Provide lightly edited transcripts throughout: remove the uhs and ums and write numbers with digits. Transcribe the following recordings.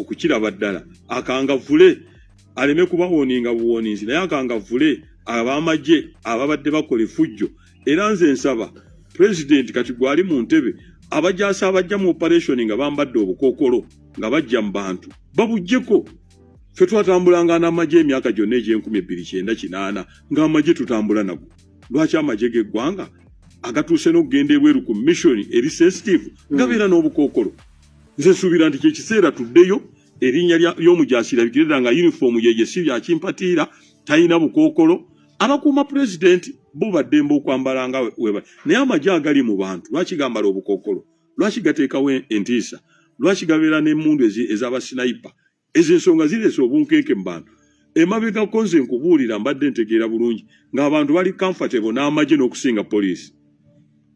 Okukiraba ddala, akangavvule, aleme kubawoninga buwoninzi, naye akangavvule ab'amagye ababadde bakola effujjo. Era nze nsaba pulezidenti kati gwali mu ntebe, abajaasi abajja mu operation nga bambadde obukookolo nga bajja mu bantu babuggyeko. Ffe twatambulanga n'amagye emyaka gyonna egy'e 2098 ng'amagye tutambula nago. Lwaki amagye g'eggwanga agatuuse n'okugenda ebweru ku mission eri sensitive gabeera n'obukookolo? Nze nsuubira nti kyekiseera tuddeyo erinnya ly'omujaasi lirabikire nga uniform yeye, si byakimpatiira, talina bukookolo. Abakuuma pulezidenti bo baddembe okwambala nga weba, naye amagye agali mu bantu lwaki gambala obukookolo? Lwaki gateekawo entiisa? Lwaki gabeera n'emmundu ez'abasniper? Ezo ensonga zireese obunkenke mu bantu. Emabegako, nze nkubuulira, mbadde ntegeera bulungi ng'abantu bali comfortable n'amagye n'okusinga poliisi,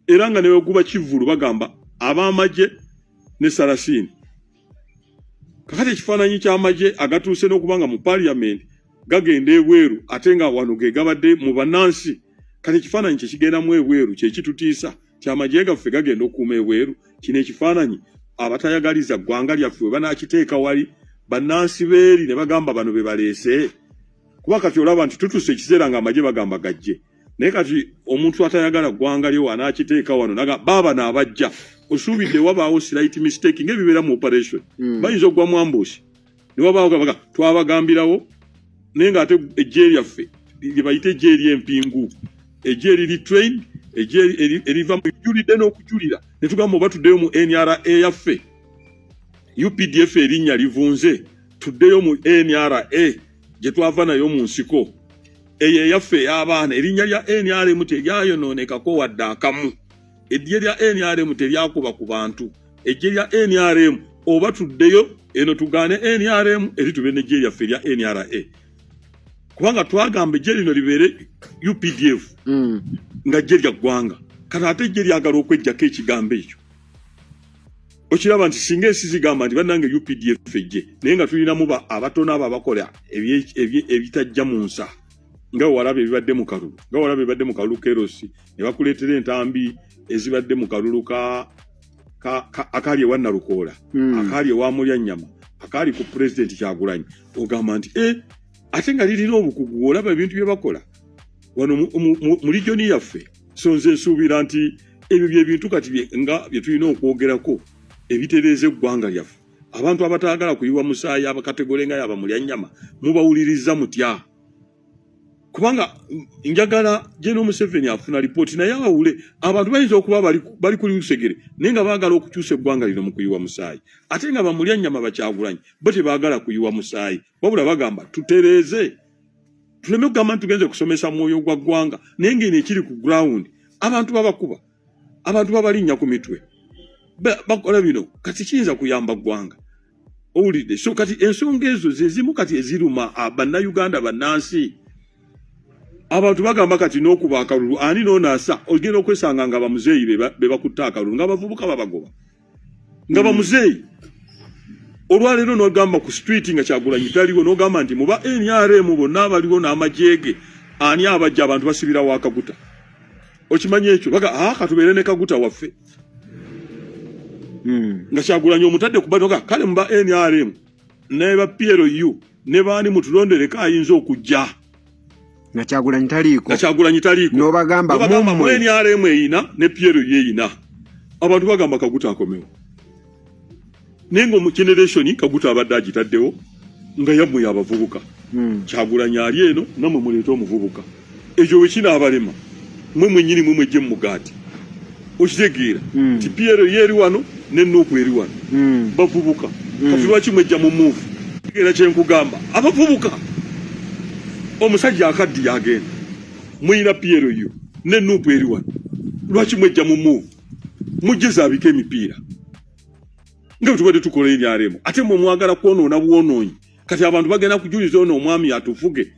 era nga neweguba kivvulu bagamba ab'amagye ne sarasiini. Kakati ekifaananyi ky'amagye agatuuse n'okuba nga mu parliament gagenda ebweru, ate nga wano ge gabadde mu bannansi, kati ekifaananyi kyekigendamu ebweru kyekitutiisa kyamagye gaffe gagenda okukuuma ebweru. Kino ekifaananyi abatayagaliza ggwanga lyaffe we banakiteeka wali bannansi beeri ne bagamba bano be baleese, kuba kati olaba nti tutuuse ekiseera nga amagye bagamba gajje. Naye kati omuntu atayagala ggwanga lye wanaakiteeka wano naga baaba naabajja, osuubidde wabaawo slight mistake ng'ebibeera mu operation. Bayinza okugwa mu ambush ne wabaawo gabaga twabagambirawo, naye ng'ate ejje lyaffe lye bayita ejje ery'empingu, ejje eriri trained, ejje eriva julidde n'okujulira ne tugamba oba tuddeyo mu NRA yaffe. UPDF erinnya livunze, tuddeyo mu NRA gye twava nayo mu nsiko, eyo eyaffe ey'abaana. Erinnya lya NRM teryayonoonekako wadde akamu. Eggye lya NRM teryakuba ku bantu. Eggye lya NRM, oba tuddeyo eno tugaane NRM eri, tube n'eggye lyaffe erya NRA, kubanga twagamba eggye lino libeere UPDF nga ggye lya ggwanga. Kati ate eggye lyagala okweggyako ekigambo ekyo. Okiraba nti singa ensi zigamba nti bannange UPDF ejje, naye nga tulinamu abatono abo abakola ebitajja mu nsa, nga walaba ebibadde mu kalulu, nga walaba ebibadde mu kalulu kerosi, ne bakuleetera entambi ezibadde mu kalulu akaali ewa Nalukoola, akaali ewa Mulyannyama, akaali ku Pulezidenti Kyagulanyi, ogamba nti e ate nga lirina obukugu. Olaba ebintu bye bakola wano mu region yaffe. So nze nsuubira nti ebyo byebintu kati nga bye tulina okwogerako ebitereeza eggwanga lyaffe. Abantu abataagala kuyiwa musaayi, abakategole nga yabamulyannyama, mubawuliriza mutya? Kubanga njagala General Museveni afuna lipooti naye awule abantu bayinza okuba bali kuli lusegere, naye nga baagala okukyusa eggwanga lino mu kuyiwa musaayi, ate nga bamulyannyama, Bakyagulanyi bo tebaagala kuyiwa musaayi, wabula bagamba tutereeze, tuleme kugamba nti tugenze kusomesa mwoyo gwa ggwanga, naye ng'eno ekiri ku ground abantu babakuba, abantu babalinnya ku mitwe, bakola bino. Kati kiyinza kuyamba ggwanga? Owulidde? So kati ensonga ezo zezimu kati eziruma Bannayuganda, bannansi. Abantu bagamba kati n'okuba akalulu ani noonaasa, ogenda okwesanga nga bamuzeeyi be bakutte akalulu, nga abavubuka babagoba, nga bamuzeeyi. Olwaleero n'ogamba ku street nga Kyagulanyi taliwo, n'ogamba nti muba NRM bonna abaliwo n'amagye ge ani abajja, abantu basibirawo akaguta. Okimanyi ekyo? Baga aa katubeere ne Kaguta waffe nga Kyagulanyi omutadde ku batoka. Kale muba NRM ne ba PLU ne baani, mutulondereko ayinza okujja nga Kyagulanyi taliiko. Nga Kyagulanyi taliiko. N'obagamba N'obagamba mu mummwe. NRM eyina ne PLU eyina, abantu bagamba Kaguta akomewo, naye nga omu generation Kaguta abadde agitaddewo nga yammwe yabavubuka. Kyagulanyi ali eno, nammwe muleete omuvubuka. Ekyo bwe kinaabalema, mwe mwennyini mwe mwejje mu mugaati. Okitegeera nti PLU eri wano ne NUP eri wano, bavubuka. Kati lwaki mwejja mu move? Tegeera kyenkugamba, abavubuka, omusajja akaddiye agenda, muyina PLU ne NUP eri wano, lwaki mwejja mu move? Mujje zaabika emipiira nga bwe tubadde tukola NRM, ate mwe mwagala kwonoona bwonoonyi. Kati abantu bagenda kujuliza ono omwami atufuge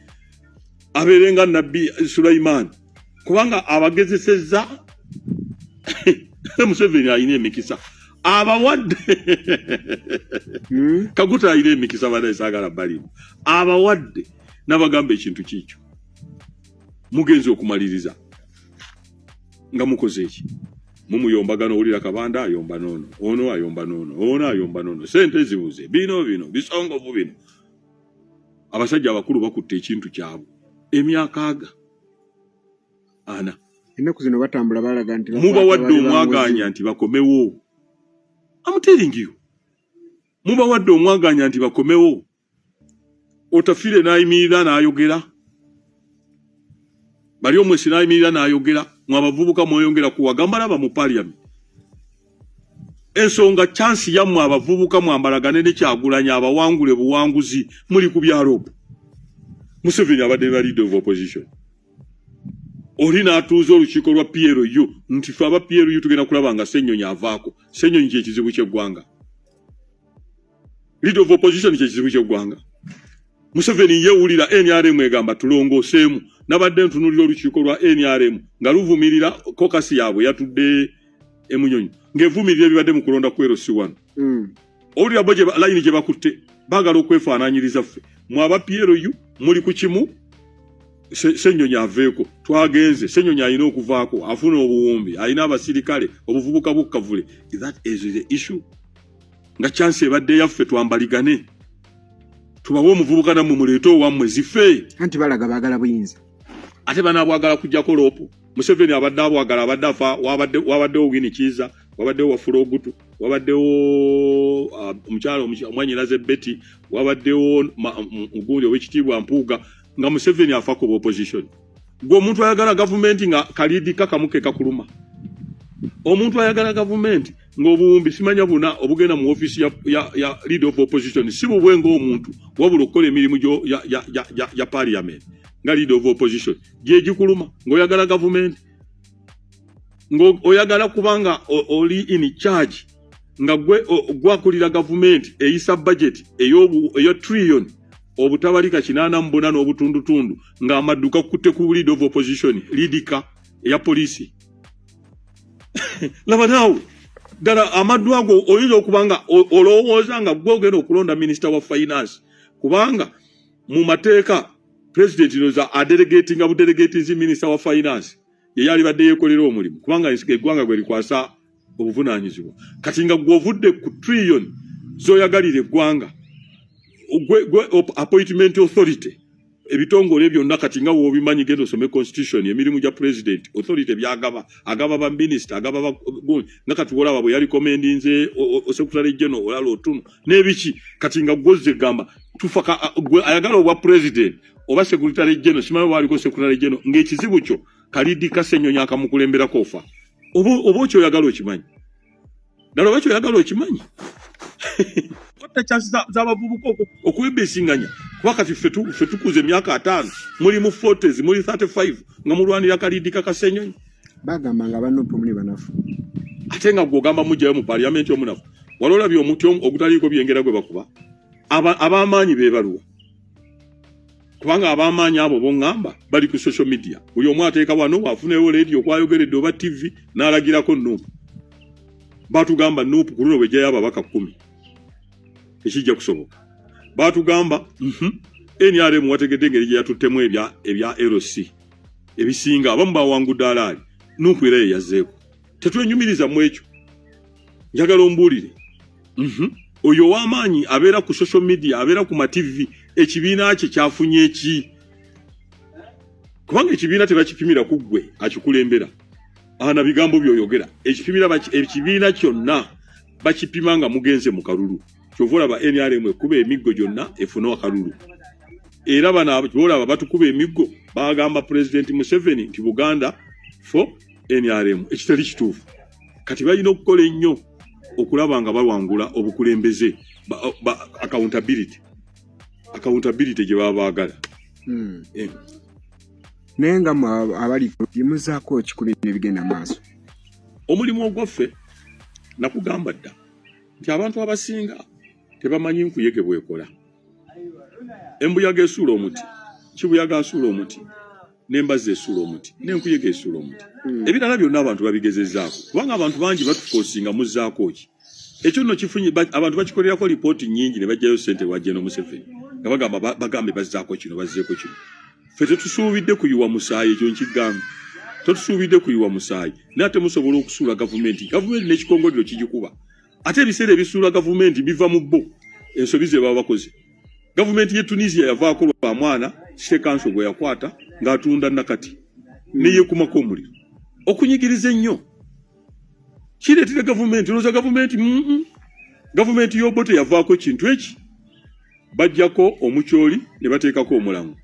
abeere nga Nabbi Sulaimaani, kubanga abagezesezza. Museveni alina emikisa abawadde. Kaguta alina emikisa banaye, saagala balimu abawadde n'abagamba ekintu kiikyo. Mugenze okumaliriza nga mukoze eki? Mumuyombagana, owulira Kabanda ayomba noono, ono ayomba noono, ono ayomba noono, sente zibuze, bino bino bisongovu bino. Abasajja abakulu bakutte ekintu kyabwe emyaka 40. Ennaku zino batambula balaga nti mubawadde omwaganya nti bakomewo. I'm telling you, mubawadde omwaganya nti bakomewo. Otafiire n'ayimirira n'ayogera, bali omwesi n'ayimirira n'ayogera. Mwe abavubuka mweyongera kuwagamba. Laba mu parliament ensonga, chance yammwe abavubuka mwambalagane ne Kyagulanyi abawangule buwanguzi. Muli ku byalo. Museveni abadde ba leader of opposition, oli n'atuuza olukiiko lwa PLU nti fe aba PLU tugenda kulaba nga Ssennyonyi avaako. Ssennyonyi kyekizibu ky'eggwanga, leader of opposition kyekizibu ky'eggwanga. Museveni yewulira NRM egamba tulongooseemu. Nabadde ntunulira olukiiko lwa NRM nga luvumirira caucus yaabwe yatudde emunyonyi ng'evumirira ebibadde mu kulonda ku LC wano. Owulira bo layini gye bakutte, baagala okwefaananyiriza ffe. Mwe aba PLU muli ku kimu, Ssennyonyi aveeko. Twagenze, Ssennyonyi alina okuvaako, afuna obuwumbi, alina abasirikale, obuvubuka bukkavule. That is the issue. Nga chance ebadde yaffe twambaligane, tubawe omuvubuka, nammwe muleete owammwe zife. Anti balaga baagala buyinza. Ate banaabwagala kujjako LOP. Museveni abadde abwagala, abadde afa. Wabaddewo Winnie Kiiza, wabaddewo Wafula Ogutu, wabaddewo omukyala omwanyiraze Betty, wabaddewo gundi owekitiibwa Mpuuga, nga Museveni afa ku opposition. Gwe omuntu ayagala gavumenti nga kalidi kakamu ke kakuluma, omuntu ayagala gavumenti ng'obuwumbi simanya buna obugenda mu ofiisi ya leader of opposition si bubwe ng'omuntu, wabula okukola emirimu ya parliament nga leader of opposition gyegikuluma, ng'oyagala gavumenti, ng'oyagala kubanga oli in charge, nga gwe gwakulira gavumenti eyisa budget eya trillion obutabalika 88 n'obutundutundu, ng'amadduka kutte ku leader of opposition lidika eya poliisi. Laba naawe ddala amaddu ago, oyinza okuba nga olowooza nga gwe ogenda okulonda minisita wa finance, kubanga mu mateeka president noza adelegatinga budelegatinzi minisita wa finance ye yalibadde yeekolera omulimu, kubanga eggwanga gwe likwasa obuvunaanyizibwa. Kati nga gwe ovudde ku trillion z'oyagalira eggwanga, gwe appointment authority, ebitongole byonna kati nga wobimanyi, genda osome constitution, emirimu gya president, authority byagaba, agaba ba minister, agaba ba gundi, nga kati wolaba bwe yarecommendinze secretary general Olara Otunnu n'ebiki. Kati nga gwozze gamba tufa gwe ayagala obwa president oba secretary general, simanyi waliko secretary general, ng'ekizibu kyo kalidi kasenyonyi akamukulemberako ofa, oba okyoyagala okimanyi ddala, oba kyoyagala okimanyi. Kwata chance z'abavubuka okwebesinganya, kuba kati ffe tukuze emyaka 50, muli mu 40s, muli 35, nga mulwanira kalidi kakasenyonyi. Bagamba nga ba NUP muli banafu. Ate nga gwogamba mugjayo mu parliament omunafu, wali olabye omuti ogutaliiko byengera gwe bakuba? Ab'amaanyi be baluwa? Kubanga ab'amaanyi abo boŋŋamba bali ku social media, buli omu ateeka wano afunewo leediyo kwayogeredde oba TV n'alagirako NUP. Batugamba NUP ku luno bwejjayo ababaka 10 tekijja kusoboka. Batugamba NRM wategedde engeri gye yatuttemu ebya LC ebisinga, abamu bawangudde alaali, NUP era ye yazzeeko. Tetwenyumiriza mu ekyo. Njagala ombuulire, Oyo ow'amaanyi abeera ku social media, abeera ku ma TV, ekibiina kye kyafunye eki? Kubanga ekibiina tebakipimira ku ggwe akikulembera ana bigambo by'oyogera. Ekibiina kyonna bakipima nga mugenze mu kalulu. Kyova olaba NRM ekuba emiggo gyonna efune akalulu. Era bano bolaba batukuba emiggo, bagamba Pulezidenti Museveni nti Buganda for NRM, ekitali kituufu. Kati balina okukola ennyo okulaba nga bawangula obukulembeze, accountability gye baba baagala. Naye nga mwe abali muzaako ki ku bino ebigenda maaso? Omulimu ogwaffe, nakugamba dda nti abantu abasinga tebamanyi nkuyege bwekola. Embuyaga esuula omuti, kibuyaga asuula omuti, n'embazzi esuula omuti, n'enkuyege esuula omuti. Ebirala byonna abantu babigezezaako, kubanga abantu bangi batuforcinga muzzaako ki. Ekyo nno kifunye abantu bakikolerako lipooti nnyingi ne bajjayo ssente wa General Museveni nga bagamba bagambe bazzaako kino, bazzeeko kino. Ffe tetusuubidde kuyiwa musaayi, ekyo nkigamba. Totusuubidde kuyiwa musaayi, naye ate musobola okusuula gavumenti. Gavumenti n'ekikongoliro kigikuba. Ate ebiseera ebisuula gavumenti biva mu bo, ensobi ze baba bakoze. Gavumenti y'e Tunisia yavaako lwa mwana City Council gwe yakwata ng'atunda nakati ne yeekumako omuliro. Okunyigiriza ennyo kireetera gavumenti, olowooza gavumenti Gavumenti y'Obote yavaako ekintu eki, bajjako omukyoli ne bateekako omulango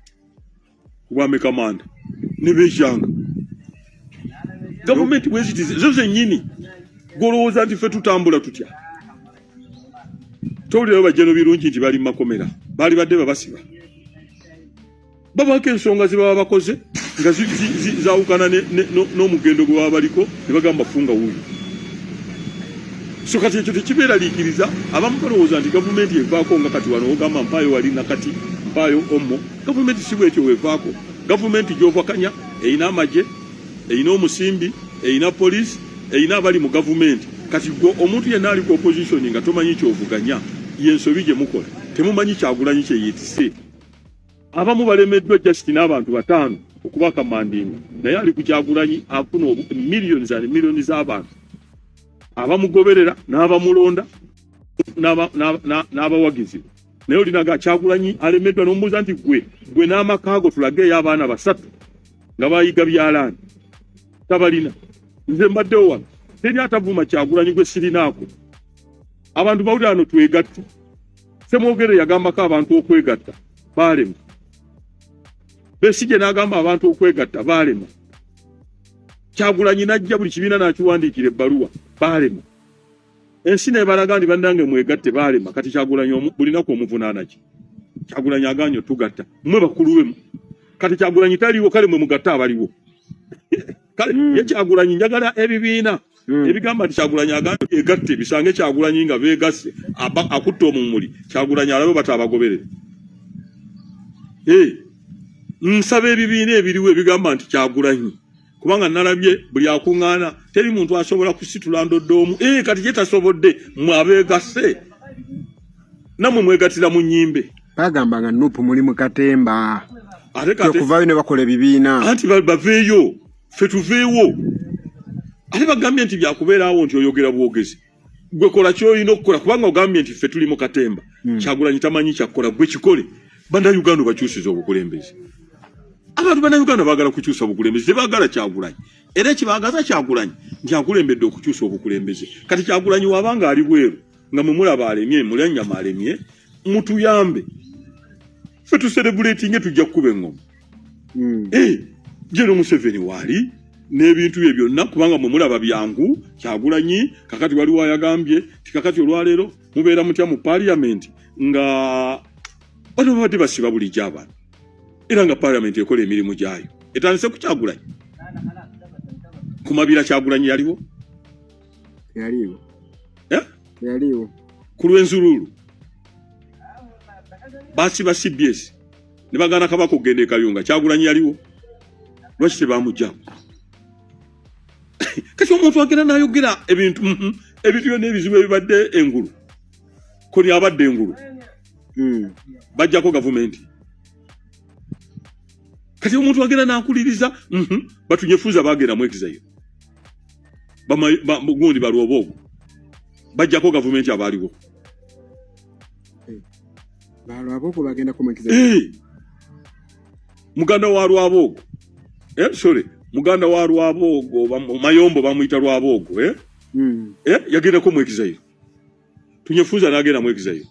kubwame kamanda ne bekyanga. Gavumenti bweziti zo zennyini, gw'olowooza nti ffe tutambula tutya? Towulirayo bajjano birungi nti bali mu makomera, baali badde babasiba, babaako ensonga ze baba bakoze nga zawukana n'omugendo gwe baba baliko ne bagamba funga wuuyo. So kati ekyo tekibeeraliikiriza. Abamu balowooza nti gavumenti evaako nga kati wano ogamba mpaayo wali nakati mpaayo ommo. Gavumenti si bwetyo wevaako. Gavumenti gy'ovakanya erina amagye, erina omusimbi, erina poliisi, erina abali mu gavumenti. Kati gwe omuntu yenna ali ku opposition nga tomanyi ky'ovuganya, y'ensobi gye mukola. Temumanyi Kyagulanyi kye yeetise. Abamu balemeddwa just n'abantu bataano okubakamandinga, naye ali ku Kyagulanyi afuna millions and millions z'abantu abamugoberera n'abamulonda n'abawagizi. Naye olinaga Kyagulanyi alemeddwa n'omubuuza nti gwe gwe n'amaka go tulageeyo abaana basatu nga bayiga byalaani, tabalina. Nze mbaddewo wano, teri atavuma Kyagulanyi gwe sirinaako. Abantu bawulira wano twegatte. Ssemwogerere yagambako abantu okwegatta, baalema. Besigye n'agamba abantu okwegatta, baalema. Kyagulanyi n'ajja buli kibiina n'akiwandiikira ebbaluwa, baalema. Ensi n'ebalaga nti bannange mwegatte, baalema. Kati Kyagulanyi buli naku omuvunaana ki? Kyagulanyi agaanye otugatta, mmwe bakulu be. Kati Kyagulanyi taliiwo, kale mwe mugatte abaliwo. Kale ye Kyagulanyi njagala ebibiina ebigamba nti Kyagulanyi agambye egatte, bisange Kyagulanyi nga beegasse, akutte omumuli, Kyagulanyi alabe bata abagoberere. Nsaba ebibiina ebiriwo ebigamba nti Kyagulanyi, kubanga nalabye buli akuŋŋaana teri muntu asobola kusitula ndodde omu. Kati ye tasobodde, mmwe abeegasse nammwe mwegattira mu nnyimbe. Bagamba nga Nupu muli mu katemba. Ate kati okuvaayo ne bakola ebibiina. Anti baveeyo, ffe tuveewo. Ate bagambye nti byakubeeraawo nti oyogera bwogezi. Gwe kola ky'olina okukola, kubanga ogambye nti ffe tuli mu katemba. Kyagulanyi tamanyi kyakukola, gwe kikole. Bannayuganda bakyusiza obukulembeze. Abantu bannayuganda baagala kukyusa bukulembeze, tebaagala Kyagulanyi. Era ekibaagaza Kyagulanyi nti akulembedde okukyusa obukulembeze. Kati Kyagulanyi wabanga ali bweru nga mwe mulaba alemye, mulya nnyama alemye, mutuyambe ffe tuserebuletinge, tujja kukuba eŋŋoma. General Museveni waali n'ebintu bye byonna, kubanga mwe mulaba byangu. Kyagulanyi kakati waliwo ayagambye ti kakati olwaleero mubeera mutya mu parliament nga bano babadde basiba bulijjo abantu, era nga parliament ekola emirimu gyayo etandise ku Kyagulanyi kumabira. Kyagulanyi yaliwo? Teyaliiwo. Eh? Teyaliiwo. Ku Lwenzululu basiba CBS ne bagaana Kabaka okugenda e Kayunga. Kyagulanyi yaliwo? Lwaki tebamugjawo? Kati omuntu agenda n'ayogera ebintu ebintu byonna ebizibu ebibadde engulu, koni abadde engulu, bajjako gavumenti. Kati omuntu agenda n'akuliriza, batunyefuza bagenda mu exile, gundi balwoboogo bajjako gavumenti abaaliwo. Balwaboogo bagenda kumwekiza. Muganda wa Lwaboogo, sorry, muganda wa Lwaboogo Mayombo bamuyita Lwaboogo, eh? Yagendako mu exile. Tunyefuza n'agenda mu exile,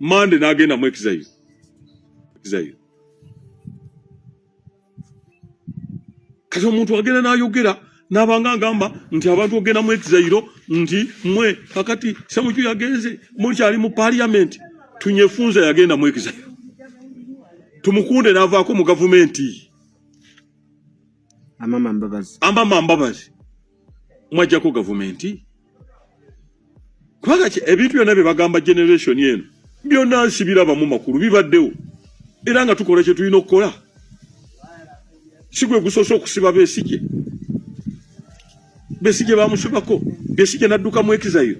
Mande n'agenda mu exile. Exile. Kati omuntu agenda n'ayogera n'abanga agamba nti abantu ogenda mu exile, nti mwe kakati Semuju yagenze, mukyali mu parliament. Tunyefunza yagenda mu exile, Tumukunde n'avaako mu gavumenti. Amama Mbabazi. Amama Mbabazi mwajjako gavumenti. Kubanga ebintu byonna bye bagamba generation eno byonna nsibirabamu makulu, bibaddewo era nga tukola kye tulina okukola. Si gwe gusoose okusiba Besigye. Besigye bamusibako, Besigye n'adduka mu exile.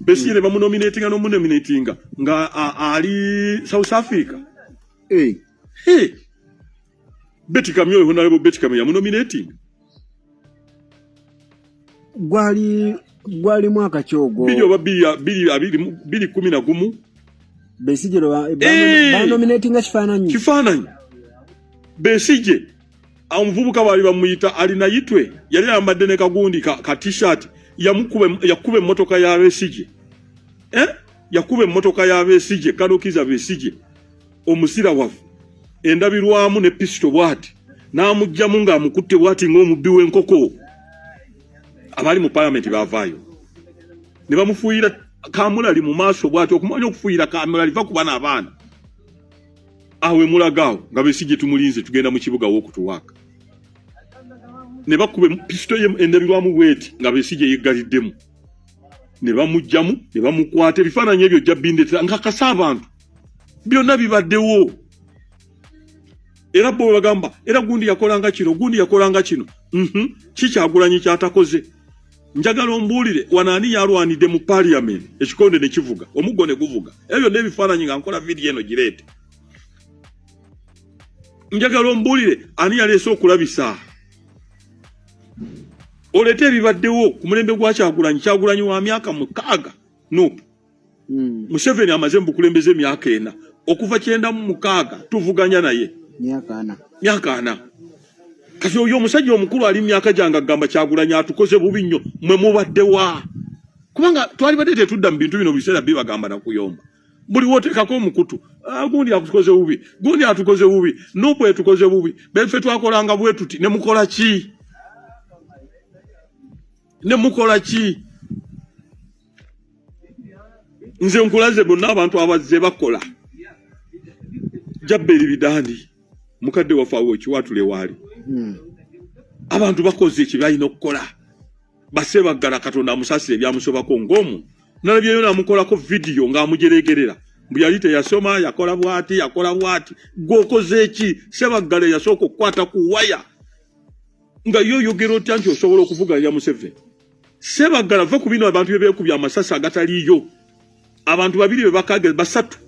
Besigye ne bamunominatinga n'omunominatinga nga ali South Africa. Hey. Hey. Betty Kamya oyo, Honorable Betty Kamya yamunominating. Gwali mwaka ki ogwo? Biri oba biri abiri 2011. Besigye banominatinga kifaananyi? Kifaananyi Besigye. Omuvubuka baali bamuyita Alinayitwe, yali ayambadde ne kagundi ka T-shirt. Yakuba emmotoka ya Besigye, eh? Yakuba emmotoka ya Besigye, Kalukiza Besigye omusira waffe, endabirwamu ne pisito bw'ati n'amugjamu ng'amukutte bw'ati ng'omubbi w'enkoko. Abaali mu palamenti baavaayo ne bamufuuyira kamulali mu maaso bw'ati, okumanya okufuuyira kamulali va ku bana abaana awo emulagaawo nga Besigye tumulinze tugenda mu kibuga w'okutuwaaka, ne bakuba pisito ye endabirwamu bweti nga Besigye yeggaliddemu, ne bamugjamu ne bamukwata. Ebifaananyi ebyo ojja bindetera nkakasa abantu byonna bibaddewo. Era bo bagamba era gundi yakolanga kino, gundi yakolanga kino. Kikyagulanyi kyatakoze, njagala ombuulire wano ani yalwanidde mu parliament ekikonde ne kivuga, omuggo ne guvuga? Ebyo byonna ebifaananyi nga nkola vidiyo eno gireete. Njagala ombuulire ani yaleese okulabisa, oleete ebibaddewo ku mulembe gwa Kyagulanyi. Kyagulanyi wa myaka 6 NUP. Museveni amaze mu bukulembeze emyaka 4, okuva 96 tuvuganya naye. Myaka 40. Myaka 40. Kati oyo omusajja omukulu ali myaka gyange agamba Kyagulanyi atukoze bubi nnyo, mwe mubaddewa? Kubanga twalibadde tetudda mu bintu bino biseera bibagamba nakuyomba. Buli woteekako omukutu, "Ah, gundi atukoze bubi, gundi atukoze bubi, NUP etukoze bubi, befe twakolanga bwe tuti," ne mukola ki? Ne mukola ki? Nze nkulaze bonna abantu abazze bakola. Jabberi Bidandi mukadde waffe awo ekiwatule waali. Abantu bakoze ekye balina okukola. Basebaggala, Katonda amusaasira ebyamusobako ng'omu nalabyeyo namukolako vidiyo ng'amujeregerera mbu yali teyasoma, yakola bwati, yakola bwati. Gweokoze eki? Sebaggala yasooka okukwata ku waya nga ye oyogera otya nti osobola okuvuganya Museveni? Sebaggala, va ku bino abantu bye beekubya amasasi agataliiyo. Abantu babiri be bakage basatu.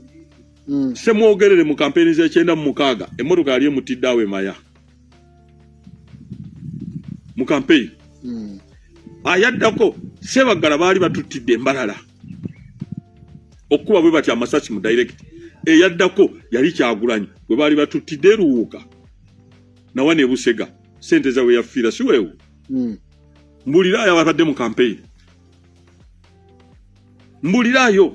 Semwogerere mu kampeyini z'e96 emmotoka yali emutidde awo emaya mu kampeyini. Ayaddako Sebaggala baali batuttidde embalala okukuba bwe batya amasasi mu direct. Eyaddako yali Kyagulanyi bwe baali batuttidde eruwuuka nawa ne Busega sente zawe yafiira si weewo. Mbuliraayo ababadde mu kampeyini, mbuliraayo,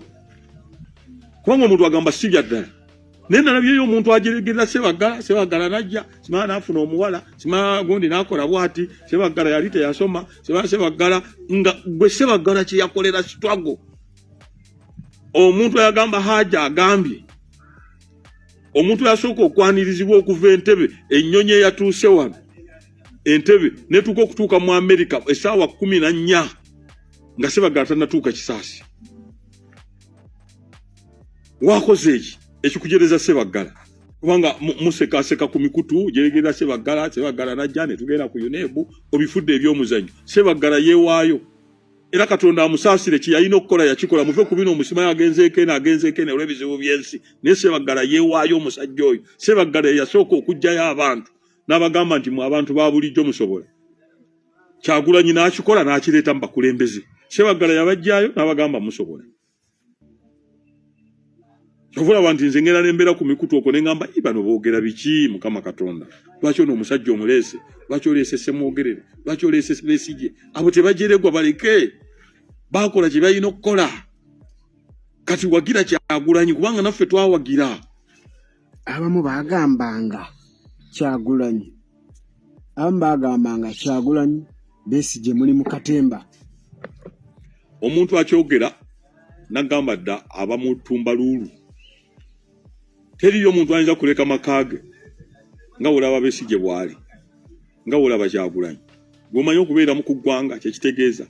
kubanga omuntu agamba si bya ddala. Naye nalabyeyo omuntu ajeregerera Sebaggala. Sebaggala najja simala nafuna omuwala, simala gundi nakola bwati, Sebaggala yali teyasoma, simala Sebaggala nga gwe Sebaggala kyeyakolera struggle. Omuntu ayagamba haja agambye omuntu yasooka okwanirizibwa okuva Entebe, ennyonyi eyatuuse wano Entebe netuuka okutuuka mu Amerika essaawa 14 nga Sebaggala tannatuuka Kisaasi. Wakoze eki ekikujereza Sebaggala? Kubanga musekaseka ku mikutu, jeregerera Sebaggala. Sebaggala najja ne tugenda ku UNEB, obifudde ebyomuzannyo. Sebaggala yeewaayo era Katonda amusaasire, kye yalina okukola yakikola. Muve ku bino, omusima agenzeeko eno, agenzeeko eno olw'ebizibu by'ensi, naye Sebaggala yeewaayo. Omusajja oyo Sebaggala yeyasooka okuggyayo abantu n'abagamba nti mwe abantu ba bulijjo musobola. Kyagulanyi n'akikola n'akireeta mu bakulembeze. Sebaggala yabajjayo n'abagamba musobola. Ovulaba nti nze ngenda nembeera ku mikutu okwo neŋŋamba, "Ii, bano boogera biki? Mukama Katonda, lwaki ono omusajja omuleese? Lwaki oleese Semwogerere? Lwaki oleese Besigye?" Abo tebajeregwa, baleke, bakola kye balina okukola. Kati wagira Kyagulanyi kubanga naffe twawagira. Abamu bagambanga Kyagulanyi, abamu bagambanga Kyagulanyi, Besigye muli mu katemba. Omuntu akyogera nagamba dda abamutumba luulu. Teriyo omuntu ayinza kuleka maka ge nga wolaba Besigye bwali, nga wolaba Kyagulanyi. Gwomanyi okubeera mu kuggwanga kyekitegeeza.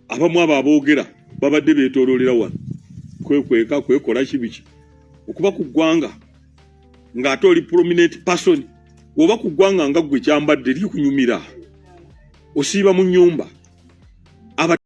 Abamu abo aboogera babadde beetooloolera wano kwekweka kwekola kibiki okuba ku ggwanga ng'ate oli prominent person. Woba ku ggwanga nga ggwe kyambadde likunyumira, osiiba mu nnyumba.